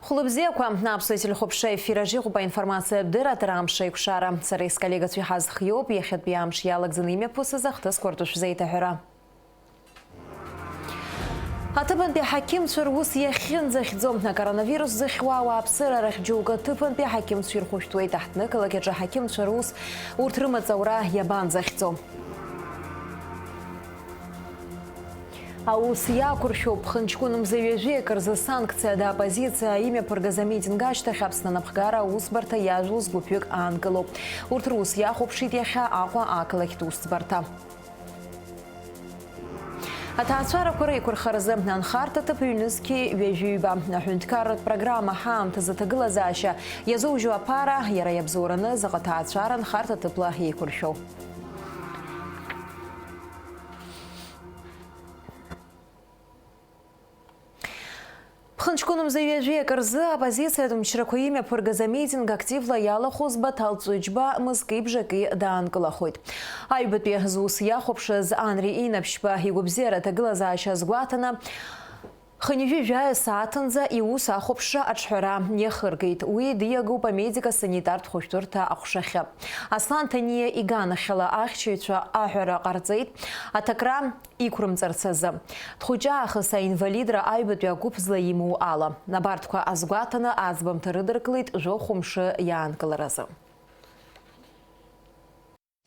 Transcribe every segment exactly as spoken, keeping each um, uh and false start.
Хәлыбзиақәа, аԥсуа телехәаԥшра ефир аҿы иҟоуп аинформациатә дырраҭара Амш аикәшара. Сареи сколлегацәеи ҳазхиоуп иахьатәи амш иалагӡаны имҩаԥысыз ахҭысқәа рҿы шәзеиҭаҳәара. Аҭыԥантәи аҳақьымцәа рус иахьынӡахьӡо, акоронавирус зыхьуа ауааԥсыра рахь џьоукы аҭыԥантәи аҳақьымцәа ирхәышәтәуеит. Аҳҭнықалақь аҿы аҳақьымцәа рус урҭ рымаҵ аура иабанӡахьӡо? Аус иақәыршәоуп, ԥхынҷкәын мза ҩажәи акы рзы санкциада аоппозициа имҩаԥыргаз амитинг ашьҭахь Аԥсны анапхгара аусбарҭа иажәлоз гәыԥҩык аанкылоуп. Урҭ рус иахәаԥшит иахьа Аҟәа ақалақьтә усӡбарҭа. Аҭаацәарақәа реиқәырхаразы анхарҭа ҭыԥ ҩнызқьи ҩажәи ҩба. Аҳәынҭқарратә программа ҳаамҭазы аҭагылазаашьа иазоужьуа аԥара, иара иабзоураны заҟа ҭаацәара анхарҭа ҭыԥла еиқәыршәоу. Ԥхынҷкәын мза ҩажәи акы рзы аоппозициатә мчрақәа имҩаԥыргаз амитинг активла иалахәыз Баҭал Ҵәыџьба мызки-бжаки даанкылахоит. Аҩбатәи зус иахәаԥшыз Анри Инаԥшьба игәабзиара аҭагылазаашьа азгәаҭаны, хынҩажәи жәаҩа сааҭынӡа иус ахәаԥшра аҿҳәара иахыргеит. Уи диагоуп амедико-санитартә хәышәтәырҭа аҟәшахьы. Аслан Ҭаниа иганахьала ахьчаҩцәа аҳәара ҟарҵеит. Аҭакра иқәрымҵарц азы. Дхәыҷы аахыс аинвалидра аҩбатәи агәыԥ злаимоу ала. Абарҭқәа азгәаҭаны аӡбамҭа рыдыркылеит жәохә мшы иаанкыларазы.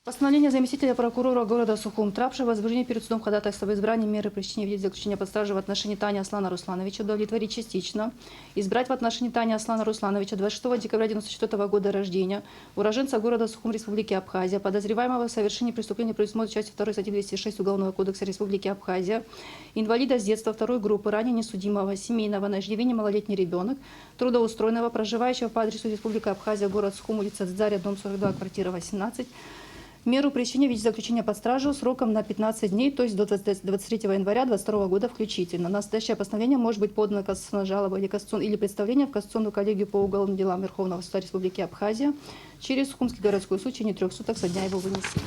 Постановление заместителя прокурора города Сухум Трапшева о возбуждении перед судом ходатайства об избрании меры пресечения в виде заключения под стражу в отношении Тани Аслана Руслановича удовлетворить частично. Избрать в отношении Тани Аслана Руслановича, двадцать шестого декабря девяносто четвёртого года рождения, уроженца города Сухум Республики Абхазия, подозреваемого в совершении преступления, предусмотренного частью второй статьи двести шесть Уголовного кодекса Республики Абхазия, инвалида с детства второй группы, ранее несудимого, семейного, на иждивении малолетний ребенок, трудоустроенного, проживающего по адресу Республика Абхазия, город Сухум, улица Дзаря, дом сорок два, квартира восемнадцать, меру пресечения в виде заключения под стражу сроком на пятнадцать дней, то есть до двадцать, двадцать третьего января двадцать второго года включительно. Настоящее постановление может быть подано кассационной жалобой или кассацион-, или представлением в Кассационную коллегию по уголовным делам Верховного суда Республики Абхазия через Сухумский городской суд в течение трёх суток со дня его вынесения.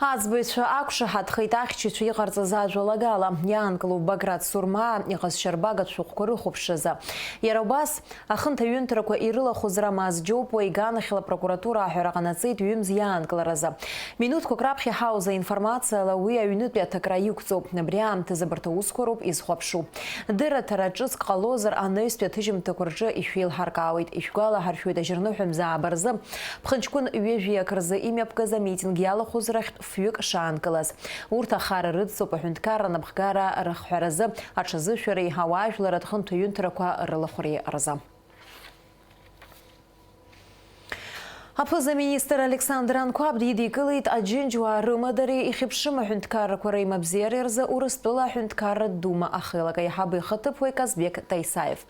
Аӡбаҩцәа ақәшаҳаҭхеит ахьчаҩцәа иҟарҵаз ажәалагала. Иаанкылоуп Баграт Сурмаа иҟазшьарбагатә шәҟәқәа рыхәаԥшразы. Иара убас, ахынҭаҩынҭрақәа ирылахәыз Рамаз Џьопуа иганахьала апрокуратура аҳәара ҟанаҵеит ҩымз иаанкыларазы. Минуҭқәак раԥхьа иҳауз аинформациала уи аҩнытәи аҭакра иқәҵоуп. Абри аамҭазы абарҭ аусқәа роуп изхәаԥшу. Дырраҭара ҿыцк ҟалозар, анаҩстәи аҭыжьымҭақәа рҿы ишәеилҳаркаауеит. Ишәгәалаҳаршәоит, ажьырныҳәа мза ааба рзы ԥхынҷкәын ҩажәи акы рзы имҩаԥгаз амитинг иалахәыз рахьтә фҩык шаанкылаз. Урҭ ахара рыдҵоуп аҳәынҭқарра анапхгара рыхҳәаразы, аҽазышәареи ауаажәларратә хынҭаҩынҭрақәа рылахәреи рзы. Аԥыза-министр Александр Анқәаб дидикылеит Аџьынџьуаа рымадареи ихьыԥшым аҳәынҭқаррақәа реимабзиареи рзы Урыстәыла аҳәынҭқарратә Дума ахеилак аиҳабы ихаҭыԥуаҩ Казбек Таисаев.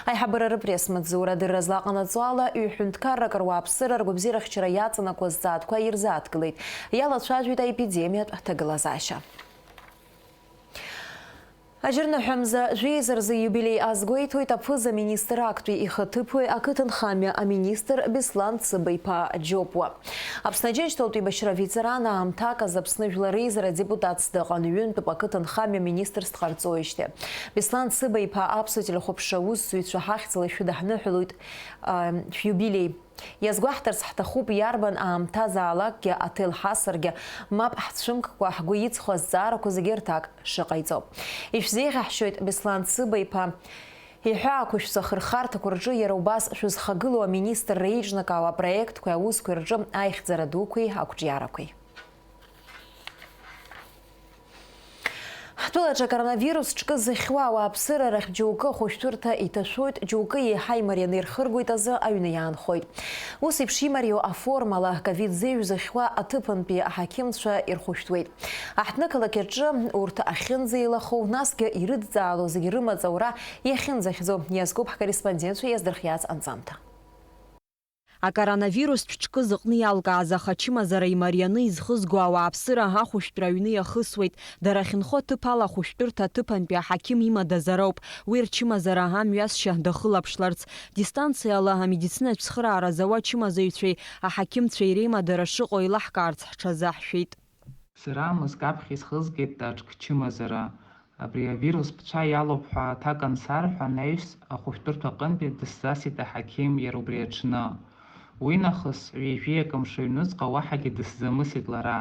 Аиҳабыра рыпресс-маҵзура адырра злаҟанаҵо ала, ҩ-ҳәынҭқаррак руааԥсыра ргәабзиарахьчара иаҵанакуа азҵаатәқәа ирзааҭгылеит, иалацәажәеит аепидемиатә ҭагылазаашьа. Ажьырныҳәа мза жәеиза рзы иубилеи азгәеиҭоит аԥыза-министр актәи ихаҭыԥуаҩ, ақыҭанхамҩа аминистр Беслан Цыба-иԥа Џьопуа. Аԥсны Аџьынџьтәылатә еибашьра аветеран аамҭак азы Аԥсны Жәлар Реизара адепутатс дыҟан, ҩынтәуп ақыҭанхамҩа министрс дҟарҵоижьҭеи. Беслан Цыба-иԥа аԥсуа телехәаԥшра аусзуҩцәа ҳахьӡала шәыдаҳныҳәалоит, а, шәиубилеи. Иазгәаҳҭарц ҳҭахуп, иарбан аамҭазаалакгьы аҭел ҳасыргьы, мап ҳцәымккәа ҳгәы иҵхо азҵаарақәа зегьы рҭак шыҟаиҵо. Ишәзеиӷьаҳшьоит Беслан Цыба-иԥа иҳәаақәа шәҵахырхарҭақәа рҿы, иара убас шәызхагылоу аминистрра еиҿнакаауа апроектқәеи аусқәеи рҿы аихьӡара дуқәеи ақәҿиарақәеи. Ҳтәылаҿы акоронавирус ҿкы зыхьуа ауааԥсыра рахь џьоукы ахәышәтәырҭа иҭашәоит, џьоукы еиҳа имарианы ирхыргоит азы аҩны иаанхоит. Ус еиԥш имариоу аформала ковид зеижә зыхьуа аҭыԥантәи аҳақьымцәа ирхәышәтәуеит. Аҳҭнықалақь аҿы урҭ ахьынӡеилахоу, насгьы ирыдҵаало зегьы рымаҵ аура иахьынӡахьӡо иазкуп ҳкорреспондентцәа иаздырхиаз анҵамҭа. Акоронавирустә ҿкы зыҟны иалкааз аха ачымазара имарианы изхызго ауааԥсыра ахәышәтәра аҩны иахысуеит, дара ахьынхо аҭыԥ ала ахәышәтәырҭа аҭыԥантәи аҳақьым имадазароуп, уи рчымазара амҩасшьа дахылаԥшларц. Дистанциала амедицинатә цхыраара зауа ачымазаҩцәеи аҳақьымцәеи реимадара шыҟоу еилаҳкаарц ҳҽазаҳшәеит. Сара мызкы аԥхьа исхызгеит аҿк чымазара. Абри авирус бцәа иалоуп ҳәа аҭак ансарҳәа, анаҩс ахәышәтәырҭа аҟынтәи дысзасит аҳақьым иара убри аҽны. Уинахыс ҩажәи акы мшы аҩныҵҟа уаҳагьы дысзамысит лара.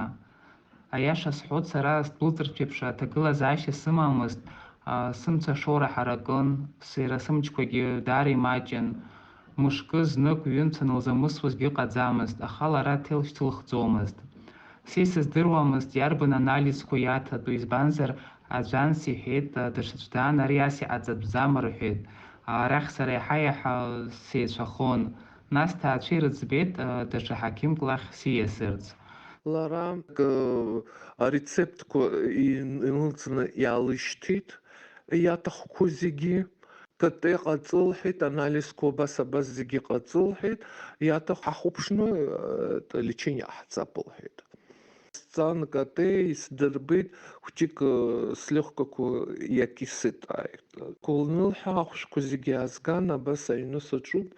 Аиаша сҳәоит, сара сдәылҵыртә еиԥш аҭагылазаашьа сымамызт, а, сымца ашоура ҳаракын, сара сымчқәагьы даара имаҷын. Мышкы знык ҩымца анылзамысуазгьы ыҟаӡамызт, аха лара аҭел шьҭылхӡомызт. Са исыздыруамызт иарбан анализқәа иаҭатәу, избанзар, аӡәы анс иҳәеит, даҽаӡә даан, ари ас иҟаҵатәӡам рҳәеит. Арахь сара иаҳа-иаҳа сеицәахон. Нас ҭаацәа ирыӡбеит, даҽа ҳақьымк лахь сиасырц. Лара, э, арецептқәа ин-, инылҵны иаалышьҭит, иаҭахқәоу зегьы. К Т ҟаҵы лҳәеит, анализқәа абас, абас зегьы ҟаҵы лҳәеит, иаҭаху ҳахәаԥшны, э, лечение ҟаҳҵап лҳәеит. Сҵан К Т, исдырбеит, хәҷык, э, слёгкақәа иакисит, ааи. Кәылнылҳәа ахәшәқәа зегьы аазган, абас аҩны саҿуп.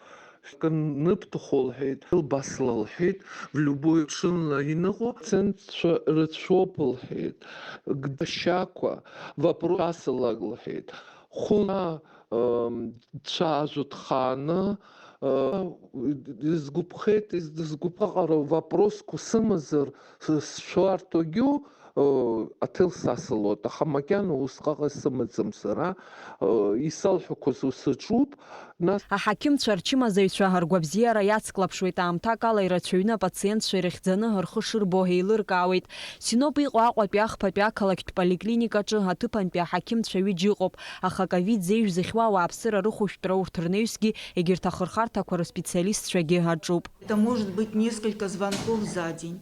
Кы ныбҭаху лҳәеит, лбасла лҳәеит, в любой ҽынла иныҟәо, акцентцәа рыцәоуп лҳәеит, гдашьақәа, вопрос асылак лҳәеит. Хәына, м, дцәажәо дхааны, э, дызгәаԥхеит, дызгәаԥхаҟара вопросқәа сымазар, с-, сшәарҭоугьы, аҭел сасылоит, аха макьана усҟак исымаӡам сара, исалҳәақәаз усаҿуп, нас. Аҳақьымцәа рчымазаҩцәа ргәабзиара иацклаԥшуеит, аамҭак ала ирацәаҩны апациентцәа ирыхьӡаны рхы шырбо еилыркаауеит. Синоп иҟоу Аҟәатәи ахԥатәи ақалақьтә поликлиникаҿы аҭыԥантәи аҳақьымцәа ҩыџьа ыҟоуп, аха ковид зеижә зыхьуа ауааԥсыра рыхәышәтәра урҭ рнаҩсгьы егьырҭ ахырхарҭақәа рыспециалистцәагьы аҿуп. Это может быть несколько звонков за день.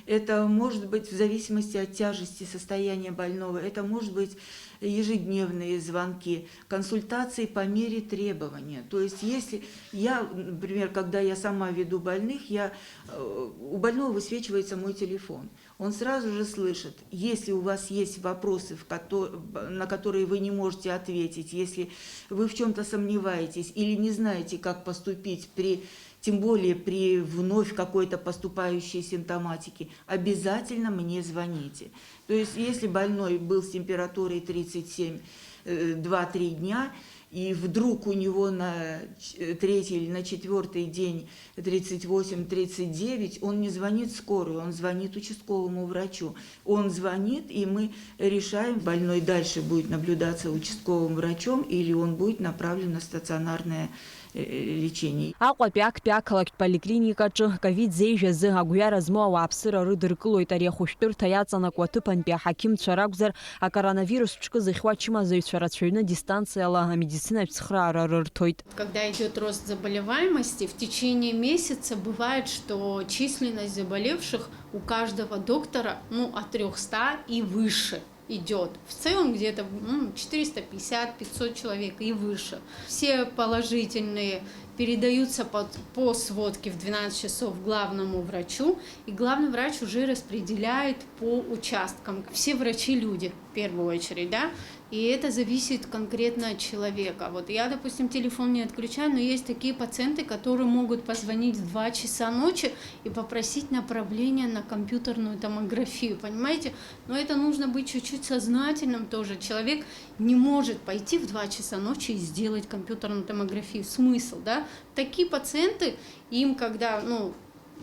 Это может быть, в зависимости от тяжести состояния больного, это может быть ежедневные звонки, консультации по мере требования. То есть, если я, например, когда я сама веду больных, я, э, у больного высвечивается мой телефон. Он сразу же слышит, если у вас есть вопросы, в кото-, на которые вы не можете ответить, если вы в чём-то сомневаетесь или не знаете, как поступить при, тем более при вновь какой-то поступающей симптоматике, обязательно мне звоните. То есть, если больной был с температурой тридцать семь, э, два-три дня, и вдруг у него на ч-, э, третий или на четвёртый день тридцать восемь, тридцать девять, он не звонит в скорую, он звонит участковому врачу. Он звонит, и мы решаем, больной дальше будет наблюдаться участковым врачом или он будет направлен на стационарное, э, э, лечение. Аҟәатәи актәи ақалақьтә поликлиникаҿы ковид зеижә азы агәҩара змоу ауааԥсыра рыдыркылоит ари ахәышәтәырҭа иаҵанакуа аҭыԥантәи аҳақьымцәа ракәзар, акоронавирус ҿкы зыхьуа ачымазаҩцәа рацәаҩны дистанциала амедицинатә цхыраара рырҭоит. Когда идёт рост заболеваемости, в течение месяца бывает, что численность заболевших у каждого доктора, ну, от трёхсот и выше идёт. В целом где-то, м, четыреста пятьдесят, пятьсот человек и выше. Все положительные передаются под, по сводке в двенадцать часов главному врачу, и главный врач уже распределяет по участкам. Все врачи люди, в первую очередь, да, и это зависит конкретно от человека. Вот я, допустим, телефон не отключаю, но есть такие пациенты, которые могут позвонить в два часа ночи и попросить направление на компьютерную томографию, понимаете? Но это нужно быть чуть-чуть сознательным тоже. Человек не может пойти в два часа ночи и сделать компьютерную томографию. Смысл, да? Такие пациенты, им когда, ну,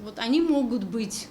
вот они могут быть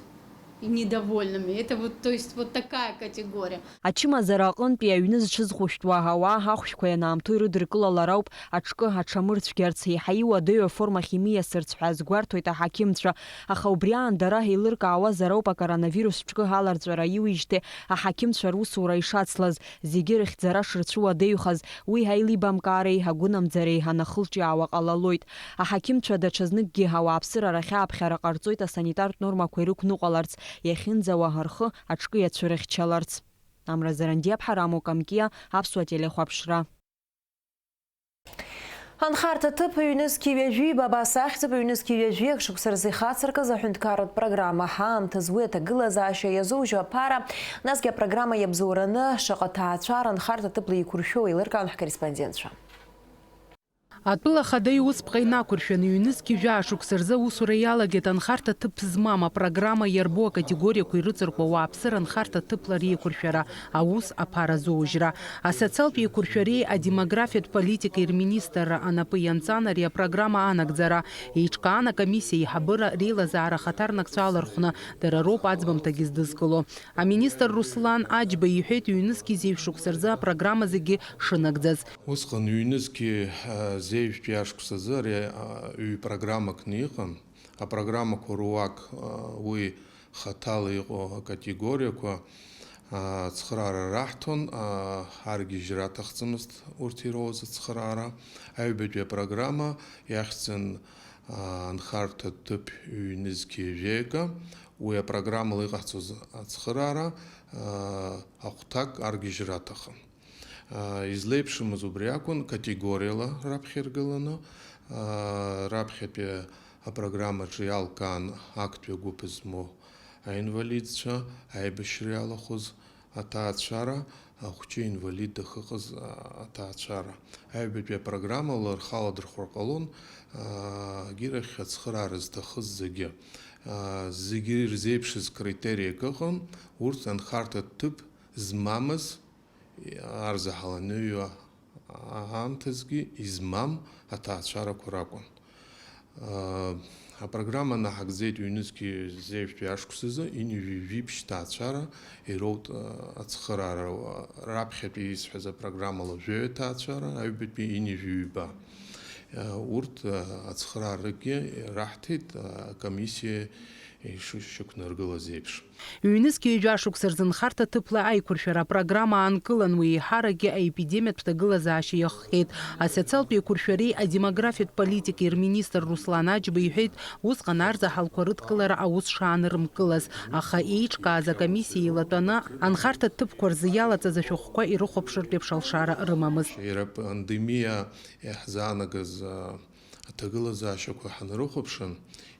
и недовольными. Это вот, то есть, вот такая категория. Ачымазара аҟынтәи аҩны зҽызхәышәтәуа ауаа ахәшәқәа ианаамҭоу ирыдыркылалар ауп аҿкы аҽамырцәгьарц, еиҳа иуадаҩу аформахь имиасырц ҳәа азгәарҭоит аҳақьымцәа, аха убри аан дара еилыркаауазар ауп акоронавирус ҿкы аларҵәара иуижьҭеи аҳақьымцәа русура ишацлаз, зегьы рыхьӡара шырцәуадаҩхаз, уи аилибамкаареи агәынамӡареи анахылҿиаауа ҟалалоит. Аҳақьымцәа даҽазныкгьы ауааԥсыра рахь ааԥхьара ҟарҵоит асанитартә нормақәа ирықәныҟәаларц, иахьынӡауа рхы аҿкы иацәырыхьчаларц. Амра Зарандиа, Ԥҳараму Камкиа, Аԥсуа телехәаԥшра. Анхарҭа ҭыԥ ҩнызқьи ҩажәи, Бабас ахьӡуп, ҩнызқьи ҩажәи акы шықәса рзы ихацыркыз аҳәынҭқарратә программа. Ҳаамҭаз уи аҭагылазаашьа иазужьу аԥара, насгьы апрограмма иабзоураны шаҟа ҭаацәара анхарҭа ҭыԥла еиқәыршәоу еилыркаан ҳкорреспондентцәа. Атәыла ахада иусԥҟа инақәыршәаны ҩнызқь жәаа шықәса рзы аусура иалагеит анхарҭа ҭыԥ змам апрограмма иарбоу акатегориақәа ирыҵаркуа ауааԥсыра анхарҭа ҭыԥла реиқәыршәара аус аԥара зоужьра. Асоциалтә еиқәыршәареи адемографиатә политикеи рминистрра анапы ианҵан ари апрограмма анагӡара. Еиҿкаан акомиссиа аиҳабыра реилазаара ахаҭарнакцәа алархәны, дара роуп аӡбамҭагьы здызкыло. Аминистр Руслан Аџьба иҳәеит, ҩнызқь зеижә шықәса рзы апрограмма зегьы шынагӡаз. Усҟан ҩнызқь, а, зеижәтәи ашықәс азы ари, а, ҩ-программакны иҟан. Апрограммақәа руак, а, уи хаҭала иҟоу акатегориақәа, а, ацхыраара раҳҭон, а, аргьежьра аҭахӡамызт урҭ ироуз ацхыраара. Аҩбатәи апрограмма иахьӡын, а, анхарҭа ҭыԥ ҩнызқь ҩажәеига. Уи апрограммала иҟаҳҵоз ацхыраара, а, ахәҭак аргьежьра аҭахын. Излеиԥшымыз убри акәын, категориала раԥхьа иргыланы, раԥхьатәи апрограммаҿы иалкаан актәи агәыԥ змоу аинвалидцәа, аибашьра иалахәыз аҭаацәара, ахәҷы инвалид дахыҟаз аҭаацәара. Аҩбатәи апрограммала рхы аладырхәыр ҟалон, агьырахь ацхыраара зҭахыз зегьы. Зегьы ирзеиԥшыз критериак ыҟан, урҭ анхарҭа ҭыԥ змамыз, арзаҳал аныҩуа аамҭазгьы измам аҭаацәарақәа ракәын. Апрограмма наҳагӡеит ҩнызқь зеижәтәи ашықәсазы, ҩынҩажәи жәиԥшь ҭаацәара ироут ацхыраара. Раԥхьатәи исҳәаз апрограммала жәаҩа ҭаацәара, аҩбатәи ҩынҩажәи ҩба. Урҭ ацхырааракгьы раҳҭеит, акомиссиа ишышьақәнаргылаз еиԥш. Ҩнызқь ҩажәа шықәса рзы нхарҭа ҭыԥла аиқәыршәара апрограмма аанкылан, уи еиҳаракгьы аепидемиатә ҭагылазаашьа иахҟьеит. Асоциалтә еиқәыршәареи адемографиатә политикеи рминистр Руслан Аџьба иҳәеит, усҟан арзаҳалқәа рыдкылара аус шаанырмкылаз, аха еиҿкааз акомиссиа еилатәаны анхарҭа ҭыԥқәа рзы иалаҵаз ашәҟәқәа ирыхәаԥшыртә еиԥш алшара рымамызт. Иара апандемиа иаҳзаанагаз, а, аҭагылазаашьақәа ҳанрыхәаԥшын,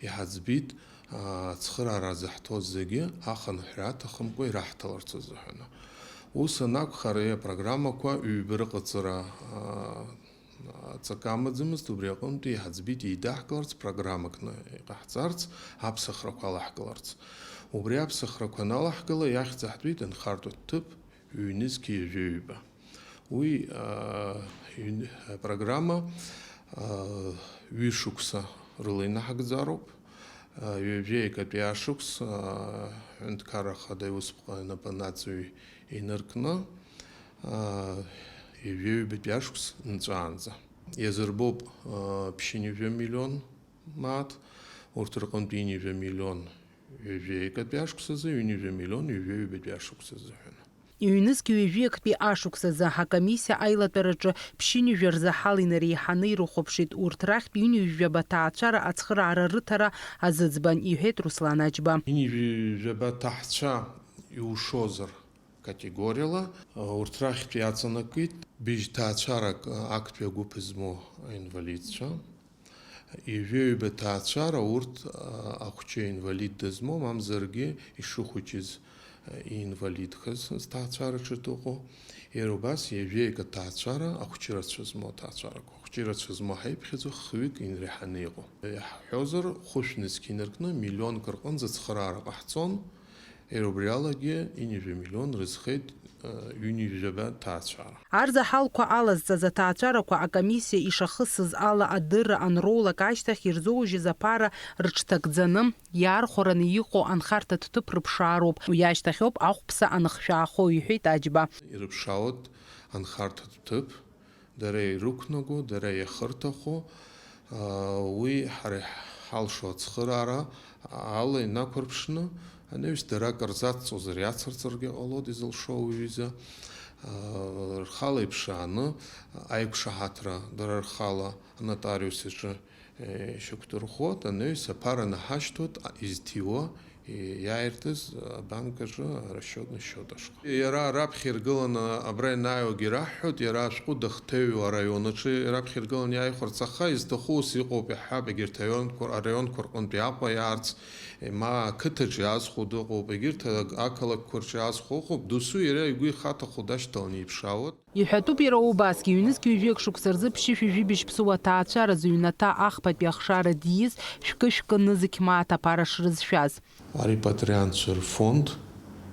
иҳаӡбеит, а, ацхыраара заҳҭоз зегьы ахынҳәра аҭахымкәа ираҳҭаларц азыҳәаны. Ус анакәха, ари апрограммақәа ҩба рыҟаҵара, а, аҵакы амаӡамызт, убри аҟынтәи иҳаӡбеит еидаҳкыларц, программакны иҟаҳҵарц, аԥсахрақәа алаҳкыларц. Убри аԥсахрақәа аналаҳкыла, иахьӡаҳтәит анхартә ҭыԥ ҩнызқь ҩажәа ҩба. Уи, а, ҩн-, апрограмма, а, ҩышықәса рыла инаҳагӡароуп. А, ҩажәеи акатәи ашықәс, а, Ҳәынҭқарра Ахада иусԥҟа инапы анаҵаҩ инаркны, а, ҩажәеи ҩбатәи ашықәс нҵәаанӡа. Иазырбоуп, а, ԥшьынҩажәа миллион мааҭ, урҭ рҟынтә ҩынҩажәа миллион ҩажәеи акатәи ашықәс азы, ҩынҩажәа миллион ҩажәеи ҩбатәи ашықәс азыҳәан. Ҩнызқь ҩажәи актәи ашықәс азы акомиссиа аилатәараҿы ԥшьынҩажәа рзы ҳала инареиҳаны ирыхәаԥшит, урҭ рахьтә ҩынҩажәаба ҭаацәара ацхыраара рыҭара азыӡбан, иҳәеит Руслан Аџьба. Ҩынҩажәаба ҭаацәа иушозар категориала, урҭ рахьтә иаҵанакит быжь ҭаацәарак актәи агәыԥ змоу аинвалидцәа. Ҩажәеи ҩба ҭаацәара урҭ, а, ахәҷы инвалид дызмоу, мамзаргьы ишыхәыҷыз, а, инвалидхаз зҭаацәараҿы дыҟоу, иара убас ҩажәеи акы ҭаацәара ахәҷы рацәа змоу аҭаацәарақәа. Ахәҷы рацәа змоу ҳаиԥхьаӡо хҩык инреиҳаны иҟоу. Иаҳҳәозар, хәышә нызқь инаркны миллионк рҟынӡа ацхыраара ҟаҳҵон, Иара убри алагьы ҩынҩажәа миллион рызхеит, э, ҩынҩажәаба ҭаацәара. Арзаҳалқәа алазҵаз аҭаацәарақәа акомиссиа ишахысыз ала адырра анроулак ашьҭахь ирзоужьыз аԥара рыҽҭагӡаны, иаархәараны иҟоу анхарҭатә ҭыԥ рыԥшаароуп. Уи ашьҭахьоуп ахәԥса аныхшәаахо, иҳәеит Аџьба. Ирыԥшаауеит анхарҭатә ҭыԥ, дара ирықәнаго, дара иахырҭахо, аа, уи ҳара иҳалшо ацхыраара ала инақәырԥшны, анаҩс дара акыр заҵҵозар иацырҵаргьы ҟалоит изылшо уаҩызы, аа, рхала иԥшааны, аиқәшаҳаҭра дара рхала анотариус иҿы, е, ишьақәдырӷәӷәоит, анаҩс аԥара наҳашьҭуеит, а, изҭиуа, Иааиртыз абанк аҿы арасчиотный счет ашҟа. Иара раԥхьа иргыланы абра ианааиуагьы раҳҳәоит, иара ашәҟәы дахҭыҩуа араион аҿы раԥхьа иргыланы иааихәарц, аха изҭаху ус иҟоуп, иаҳҳәап, егьырҭ араионқәа, араионқәа рҟынтә Аҟәа иаарц, ма ақыҭаҿ иаазхәо дыҟоуп, егьырҭ ақалақьқәа рҿы иаазхәо ыҟоуп, досу иара игәы ихаҭахо дашьҭаланы иԥшаауеит. Иҳәатәуп иара убасгьы, ҩнызқь ҩажәи акы шықәса рзы ԥшьышәи жәибжь ԥсуа ҭаацәаразы ҩнаҭа ахԥатәи ахшара дииз шәкы-шәкы нызқь мааҭ аԥара шрызшәаз. Арепатриантцәа рфонд,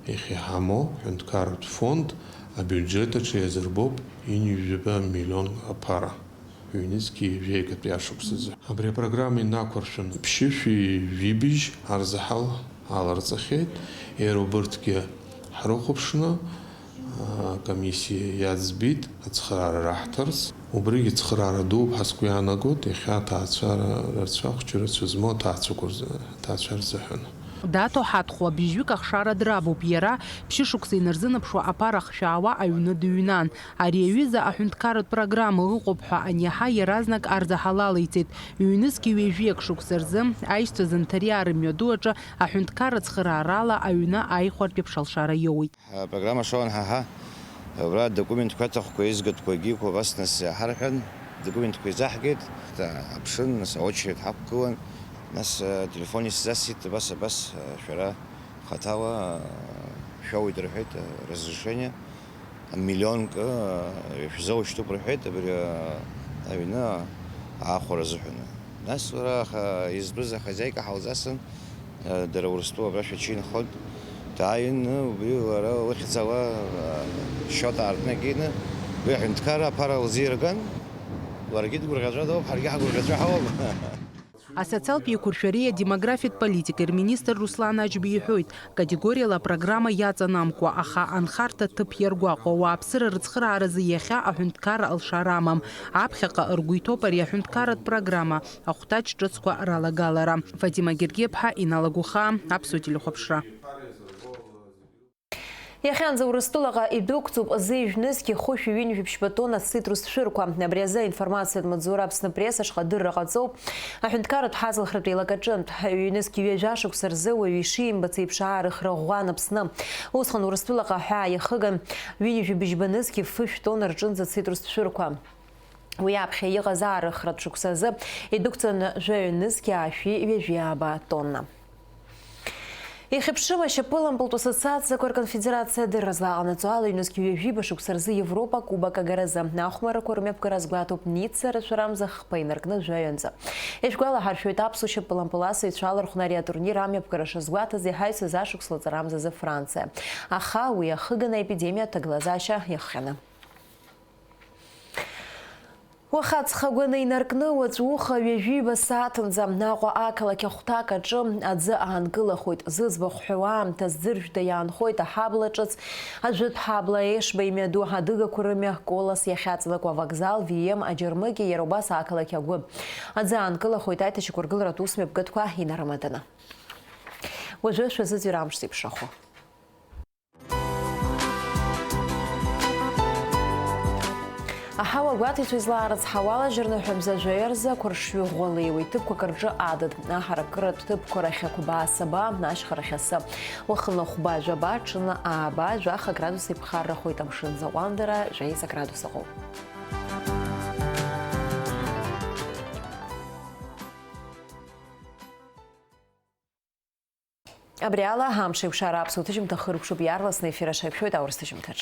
иахьа иҳамоу аҳәынҭқарратә фонд абиуџьет аҿы иазырбоуп ҩынҩажәаба миллион аԥара, ҩнызқьи жәеигатәи ашықәсазы. Абри апрограмма инақәыршәаны ԥшьышәи жәибжь арзаҳал аларҵахьеит, иара убырҭгьы ҳрыхәаԥшны, акомиссиа иаӡбеит ацхыраара раҳҭарц. Убригьы цхыраара дууп ҳәа сгәы иаанагоит иахьа аҭаацәара рацәа, ахәҷы рацәа змоу аҭаацәақәа рзы, аҭаацәа рзыҳәан. Даҭо Ҳаҭхәа бжьҩык ахшара драбуп иара, ԥшьышықәса инарзынаԥшуа аԥара ахшәаауа аҩны дыҩнан. Ари аҩыза аҳәынҭқарратә программа ыҟоуп ҳәа аниаҳа, иаразнак арзаҳал алеиҵеит. Ҩнызқьи ҩажәи акы шықәса рзы аишьцәа Занҭариаа рымҩаду аҿы аҳәынҭқарра цхыраарала аҩны ааихәартә еиԥш алшара иоуеит. Апрограмма шоуан ҳаҳа, убра адокументқәа аҭахқәа, изгатәқәагьы иқәу абас нас иаҳарҳәан, адокументқәа изаҳгеит, аԥшын, нас аочеред ҳақәгылан, нас, э, телефон исзасит, абас, абас, э, шәара хаҭала, э, шәоуеит рҳәеит, э, разрешение, миллионк, э, шәзоушьҭуп рҳәеит, абри, э, аҩны аахәара азыҳәан. Нас уара аха-, изтәыз ахозиаика ҳалзасын, дара Урыстәыла абра шәачы инхоит. Дааины убри лара лыхьӡала, а, счет аартнакины, уи аҳәынҭқарра аԥара лзирган, ларгьы дгәырӷьаҵәа дауп, ҳаргьы ҳгәырӷьаҵәа ҳауам. Асоциалтә еиқәыршәареи адемографиатә политикеи рминистр Руслан Аџьба иҳәоит, категориала апрограмма иаҵанамкуа, аха анхарҭа ҭыԥ иаргәаҟуа ауааԥсыра рыцхырааразы иахьа аҳәынҭқарра алшара амам. Аԥхьаҟа ргәы иҭоуп ари аҳәынҭқарратә программа. Ахәҭаҷ ҿыцқәа ралагалара. Фатима Гергиаԥҳа, Инал Агәыхаа, Аԥсуа телехәаԥшра. Иахьанӡа Урыстәылаҟа идәықәҵоуп зыжәнызқьи хәышәи ҩынҩажәи ԥшьба тонна ацитрус шәырқәа. Абри азы аинформациатә маҵзура Аԥсныпресс ашҟа адырра ҟаҵоуп. Аҳәынҭқарратә ҳазалхратә еилакаҿынтә, ҩнызқьи ҩажәа шықәса рзы уаҩы ишимбац еиԥш аарыхра ӷәӷәан Аԥсны. Усҟан Урыстәылаҟа аҳәаа иахыган ҩынҩажәи быжьба нызқьи фышә тонна рҿынӡа ацитрус шәырқәа. Уи аԥхьа иҟаз аарыхратә шықәсазы идәықәҵан жәаҩа нызқь аашәи ҩажәи ааба тонна. Ихьыԥшым ашьапылампылтә ассоциациақәа рконфедерациа адырра злаҟанаҵо ала, ҩнызқь ҩажәиба шықәса рзы Европа Кубок агаразы ахәмаррақәа рымҩаԥгара азгәаҭоуп Ницца рацәарамза хԥа инаркны жәаҩанӡа. Ишәгәалаҳаршәоит, аԥсуа шьапылампыл асыҩцәа алархәны ари атурнир амҩаԥгара шазгәаҭаз иҳаҩсыз ашықәс лаҵарамзазы Франциа. Аха уи ахыган аепидемиа аҭагылазаашьа иахҟьаны. Уаха ҵхагәаны инаркны, уаҵәуха ҩажәиба сааҭынӡа Аҟәа ақалақь ахәҭак аҿы аӡы аанкылахоит. Зыӡбахә ҳәоу аамҭа зӡыржәда иаанхоит аҳабла ҿыц, ажәытә ҳабла Ешба имҩаду адыгақәа рымҩа Колос иахьаҵанакуа авокзал, В М, аџьармыкьа, иара убас ақалақь агәы. Аӡы аанкылахоит аиҭашьақәыргыларатә усмҩаԥгатәқәа инарымаданы. Уажәы шәазыӡырҩ амш зеиԥшрахо. Аҳауа гәаҭеицәа излаарыцҳауа, алажьырны ҳәа мза жәаҩа рзы ақәыршҩы ӷәӷәа леиуеит, ҭыԥқәак рҿы адыд, аҳаракыратә ҭыԥқәа рахь ақәабаа саба, ашьхарахь асы, уахынла хәба жәаба, ҽынла ааба, жәаха градус иԥхаррахоит амшын заҟәандара, жәеиза градус ыҟоуп. Абри ала амш еиқәшара аԥсуа ҭыжьымҭа хыркәшоуп, иаарласны ефир аҿы иаԥхьоит аурыс ҭыжьымҭаҿ.